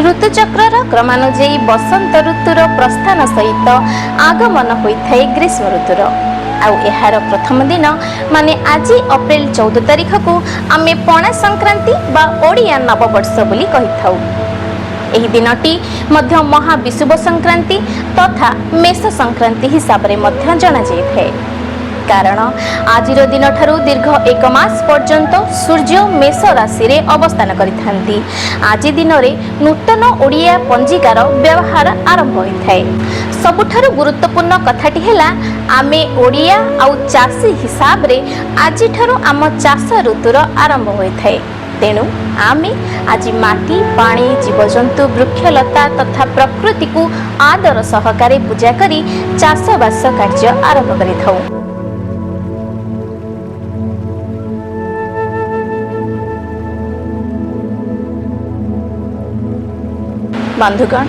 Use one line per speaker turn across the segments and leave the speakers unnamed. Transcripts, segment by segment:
ଋତୁଚକ୍ରର କ୍ରମାନୁଯାୟୀ ବସନ୍ତ ଋତୁର ପ୍ରସ୍ଥାନ ସହିତ ଆଗମନ ହୋଇଥାଏ ଗ୍ରୀଷ୍ମ ଋତୁର। ଆଉ ଏହାର ପ୍ରଥମ ଦିନ ମାନେ ଆଜି ଅପ୍ରିଲ 14 ତାରିଖକୁ ଆମେ ପଣା ସଂକ୍ରାନ୍ତି ବା ଓଡ଼ିଆ ନବବର୍ଷ ବୋଲି କହିଥାଉ। ଏହି ଦିନଟି ମଧ୍ୟ ମହାବିଷୁବ ସଂକ୍ରାନ୍ତି ତଥା ମେଷ ସଂକ୍ରାନ୍ତି ହିସାବରେ ମଧ୍ୟ ଜଣାଯାଇଥାଏ, କାରଣ ଆଜିର ଦିନଠାରୁ ଦୀର୍ଘ 1 ମାସ ପର୍ଯ୍ୟନ୍ତ ସୂର୍ଯ୍ୟ ମେଷ ରାଶିରେ ଅବସ୍ଥାନ କରିଥାନ୍ତି। ଆଜି ଦିନରେ ନୂତନ ଓଡ଼ିଆ ପଞ୍ଜିକାର ବ୍ୟବହାର ଆରମ୍ଭ ହୋଇଥାଏ। ସବୁଠାରୁ ଗୁରୁତ୍ୱପୂର୍ଣ୍ଣ କଥାଟି ହେଲା, ଆମେ ଓଡ଼ିଆ ଆଉ ଚାଷୀ ହିସାବରେ ଆଜିଠାରୁ ଆମ ଚାଷ ଋତୁର ଆରମ୍ଭ ହୋଇଥାଏ। ତେଣୁ ଆମେ ଆଜି ମାଟି, ପାଣି, ଜୀବଜନ୍ତୁ, ବୃକ୍ଷଲତା ତଥା ପ୍ରକୃତିକୁ ଆଦର ସହକାରେ ପୂଜା କରି ଚାଷବାସ କାର୍ଯ୍ୟ ଆରମ୍ଭ କରିଥାଉ। ବନ୍ଧୁଗଣ,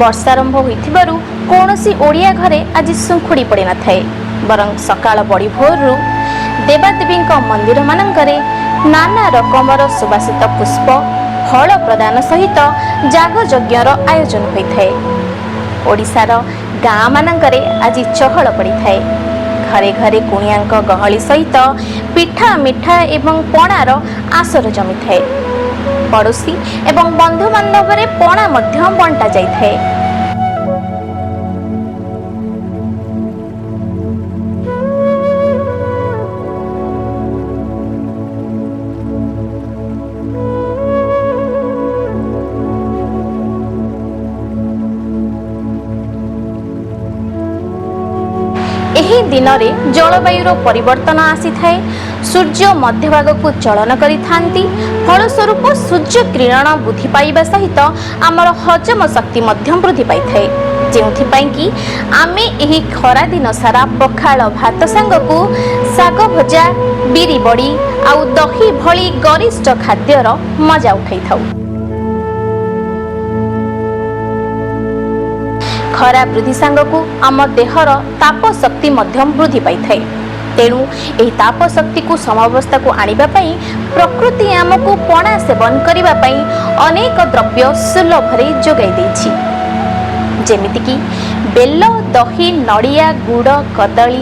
ବର୍ଷାରମ୍ଭ ହୋଇଥିବାରୁ କୌଣସି ଓଡ଼ିଆ ଘରେ ଆଜି ଶୁଙ୍ଖୁଡ଼ି ପଡ଼ିନଥାଏ, ବରଂ ସକାଳ ବଡ଼ି ଭୋରରୁ ଦେବାଦେବୀଙ୍କ ମନ୍ଦିରମାନଙ୍କରେ ନାନା ରକମର ସୁବାସିତ ପୁଷ୍ପ, ଫଳ ପ୍ରଦାନ ସହିତ ଯାଗଯଜ୍ଞର ଆୟୋଜନ ହୋଇଥାଏ। ଓଡ଼ିଶାର ଗାଁମାନଙ୍କରେ ଆଜି ଚହଳ ପଡ଼ିଥାଏ। ଘରେ ଘରେ କୁଣିଆଙ୍କ ଗହଳି ସହିତ ପିଠା, ମିଠା ଏବଂ ପଣାର ଆସର ଜମିଥାଏ। ପଡ଼ୋଶୀ ଏବଂ ବନ୍ଧୁବାନ୍ଧବରେ ପଣା ମଧ୍ୟ ବଣ୍ଟା ଯାଇଥାଏ। ଏହି ଦିନରେ ଜଳବାୟୁର ପରିବର୍ତ୍ତନ ଆସିଥାଏ। ସୂର୍ଯ୍ୟ ମଧ୍ୟଭାଗକୁ ଚଳନ କରିଥାନ୍ତି, ଫଳସ୍ୱରୂପ ସୂର୍ଯ୍ୟ କିରଣ ବୃଦ୍ଧି ପାଇବା ସହିତ ଆମର ହଜମ ଶକ୍ତି ମଧ୍ୟ ବୃଦ୍ଧି ପାଇଥାଏ, ଯେଉଁଥିପାଇଁ କି ଆମେ ଏହି ଖରାଦିନ ସାରା ପଖାଳ ଭାତ ସାଙ୍ଗକୁ ଶାଗ ଭଜା, ବିରି ବଡ଼ି ଆଉ ଦହି ଭଳି ଗରିଷ୍ଠ ଖାଦ୍ୟର ମଜା ଉଠାଇଥାଉ। ଖରା ବୃଦ୍ଧି ସାଙ୍ଗକୁ ଆମ ଦେହର ତାପ ଶକ୍ତି ମଧ୍ୟ ବୃଦ୍ଧି ପାଇଥାଏ। ତେଣୁ ଏହି ତାପ ଶକ୍ତିକୁ ସମାବସ୍ଥାକୁ ଆଣିବା ପାଇଁ ପ୍ରକୃତି ଆମକୁ ପଣା ସେବନ କରିବା ପାଇଁ ଅନେକ ଦ୍ରବ୍ୟ ସୁଲଭରେ ଯୋଗାଇ ଦେଇଛି, ଯେମିତିକି ବେଲ, ଦହି, ନଡ଼ିଆ, ଗୁଡ଼, କଦଳୀ,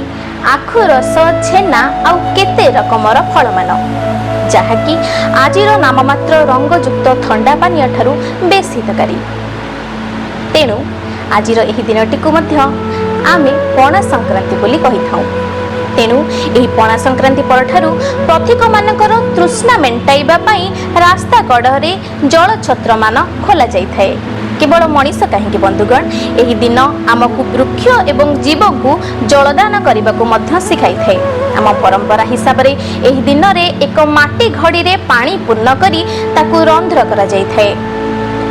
ଆଖୁ ରସ, ଛେନା ଆଉ କେତେ ରକମର ଫଳମାନ, ଯାହାକି ଆଜିର ନାମମାତ୍ର ରଙ୍ଗଯୁକ୍ତ ଥଣ୍ଡା ପାନୀୟ ଠାରୁ ବେଶ୍ ହିତକାରୀ। ତେଣୁ ଆଜିର ଏହି ଦିନଟିକୁ ମଧ୍ୟ ଆମେ ପଣା ସଂକ୍ରାନ୍ତି ବୋଲି କହିଥାଉ। ତେଣୁ ଏହି ପଣା ସଂକ୍ରାନ୍ତି ପରଠାରୁ ପଥିକମାନଙ୍କର ତୃଷ୍ଣା ମେଣ୍ଟାଇବା ପାଇଁ ରାସ୍ତା କଡ଼ରେ ଜଳଛତ୍ରମାନ ଖୋଲା ଯାଇଥାଏ। କେବଳ ମଣିଷ କାହିଁକି ବନ୍ଧୁଗଣ, ଏହି ଦିନ ଆମକୁ ବୃକ୍ଷ ଏବଂ ଜୀବକୁ ଜଳଦାନ କରିବାକୁ ମଧ୍ୟ ଶିଖାଇଥାଏ। ଆମ ପରମ୍ପରା ହିସାବରେ ଏହି ଦିନରେ ଏକ ମାଟି ଘଡ଼ିରେ ପାଣି ପୂର୍ଣ୍ଣ କରି ତାକୁ ରନ୍ଧ୍ର କରାଯାଇଥାଏ।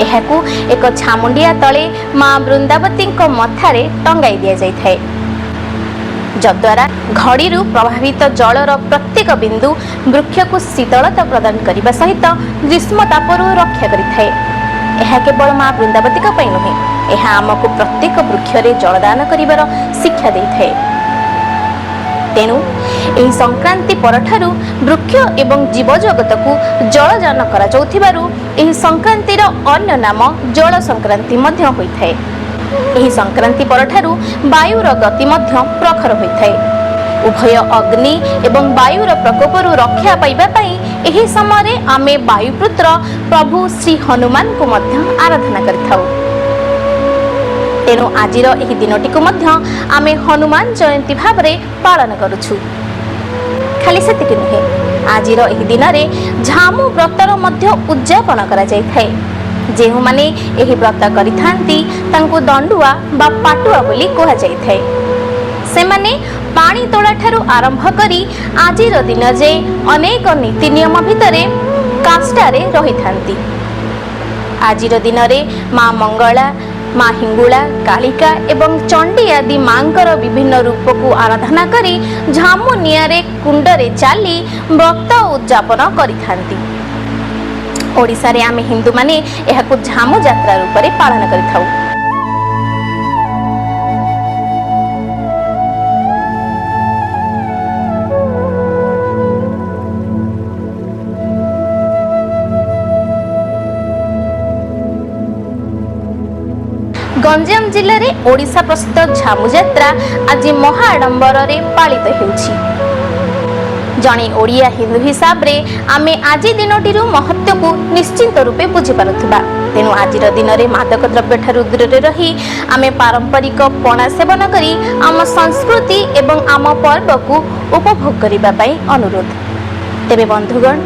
ଏହାକୁ ଏକ ଛାମୁଣ୍ଡିଆ ତଳେ ମା ବୃନ୍ଦାବତୀଙ୍କ ମଥାରେ ଟଙ୍ଗାଇ ଦିଆଯାଇଥାଏ, ଯଦ୍ୱାରା ଘଡ଼ିରୁ ପ୍ରଭାବିତ ଜଳର ପ୍ରତ୍ୟେକ ବିନ୍ଦୁ ବୃକ୍ଷକୁ ଶୀତଳତା ପ୍ରଦାନ କରିବା ସହିତ ଗ୍ରୀଷ୍ମ ତାପରୁ ରକ୍ଷା କରିଥାଏ। ଏହା କେବଳ ମା ବୃନ୍ଦାବତୀଙ୍କ ପାଇଁ ନୁହେଁ, ଏହା ଆମକୁ ପ୍ରତ୍ୟେକ ବୃକ୍ଷରେ ଜଳଦାନ କରିବାର ଶିକ୍ଷା ଦେଇଥାଏ। ତେଣୁ ଏହି ସଂକ୍ରାନ୍ତି ପରଠାରୁ ବୃକ୍ଷ ଏବଂ ଜୀବଜଗତକୁ ଜଳଦାନ କରାଯାଉଥିବାରୁ ଏହି ସଂକ୍ରାନ୍ତିର ଅନ୍ୟ ନାମ ଜଳ ସଂକ୍ରାନ୍ତି ମଧ୍ୟ ହୋଇଥାଏ। ଏହି ସଂକ୍ରାନ୍ତି ପରଠାରୁ ବାୟୁର ଗତି ମଧ୍ୟ ପ୍ରଖର ହୋଇଥାଏ। ଉଭୟ ଅଗ୍ନି ଏବଂ ବାୟୁର ପ୍ରକୋପରୁ ରକ୍ଷା ପାଇବା ପାଇଁ ଏହି ସମୟରେ ଆମେ ବାୟୁପୁତ୍ର ପ୍ରଭୁ ଶ୍ରୀ ହନୁମାନଙ୍କୁ ମଧ୍ୟ ଆରାଧନା କରିଥାଉ। ତେଣୁ ଆଜିର ଏହି ଦିନଟିକୁ ମଧ୍ୟ ଆମେ ହନୁମାନ ଜୟନ୍ତୀ ଭାବରେ ପାଳନ କରୁଛୁ। ଖାଲି ସେତିକି ନୁହେଁ, ଆଜିର ଏହି ଦିନରେ ଝାମୁ ବ୍ରତର ମଧ୍ୟ ଉଦଯାପନ କରାଯାଇଥାଏ। ଯେଉଁମାନେ ଏହି ବ୍ରତ କରିଥାନ୍ତି ତାଙ୍କୁ ଦଣ୍ଡୁଆ ବା ପାଟୁଆ ବୋଲି କୁହାଯାଇଥାଏ। ସେମାନେ ପାଣି ତୋଳା ଠାରୁ ଆରମ୍ଭ କରି ଆଜିର ଦିନ ଯାଏ ଅନେକ ନୀତି ନିୟମ ଭିତରେ କାଷ୍ଠାରେ ରହିଥାନ୍ତି। ଆଜିର ଦିନରେ ମା ମଙ୍ଗଳା, ମା ହିଙ୍ଗୁଳା, କାଳିକା ଏବଂ ଚଣ୍ଡୀ ଆଦି ମାଙ୍କର ବିଭିନ୍ନ ରୂପକୁ ଆରାଧନା କରି ଝାମୁ ନିଆଁରେ କୁଣ୍ଡରେ ଚାଲି ବ୍ରତ ଉଦଯାପନ କରିଥାନ୍ତି। ଓଡ଼ିଶାରେ ଆମେ ହିନ୍ଦୁମାନେ ଏହାକୁ ଝାମୁ ଯାତ୍ରା ରୂପରେ ପାଳନ କରିଥାଉ। ଗଞ୍ଜାମ ଜିଲ୍ଲାରେ ଓଡ଼ିଶା ପ୍ରସିଦ୍ଧ ଝାମୁଯାତ୍ରା ଆଜି ମହା ଆଡ଼ମ୍ବରରେ ପାଳିତ ହେଉଛି। ଜଣେ ଓଡ଼ିଆ ହିନ୍ଦୁ ହିସାବରେ ଆମେ ଆଜି ଦିନଟିରୁ ମହତ୍ତ୍ୱକୁ ନିଶ୍ଚିନ୍ତ ରୂପେ ବୁଝିପାରୁଥିବା। ତେଣୁ ଆଜିର ଦିନରେ ମାଦକ ଦ୍ରବ୍ୟ ଠାରୁ ଦୂରରେ ରହି ଆମେ ପାରମ୍ପରିକ ପଣା ସେବନ କରି ଆମ ସଂସ୍କୃତି ଏବଂ ଆମ ପର୍ବକୁ ଉପଭୋଗ କରିବା ପାଇଁ ଅନୁରୋଧ। ତେବେ ବନ୍ଧୁଗଣ,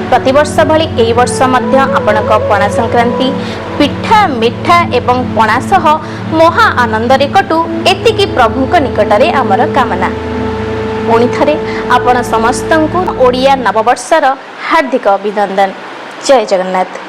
ପ୍ରତିବର୍ଷ ଭଳି ଏହି ବର୍ଷ ମଧ୍ୟ ଆପଣଙ୍କ ପଣା ସଂକ୍ରାନ୍ତି ପିଠା, ମିଠା ଏବଂ ପଣା ସହ ମହା ଆନନ୍ଦରେ କଟୁ, ଏତିକି ପ୍ରଭୁଙ୍କ ନିକଟରେ ଆମର କାମନା। ପୁଣି ଥରେ ଆପଣ ସମସ୍ତଙ୍କୁ ଓଡ଼ିଆ ନବବର୍ଷର ହାର୍ଦ୍ଦିକ ଅଭିନନ୍ଦନ। ଜୟ ଜଗନ୍ନାଥ।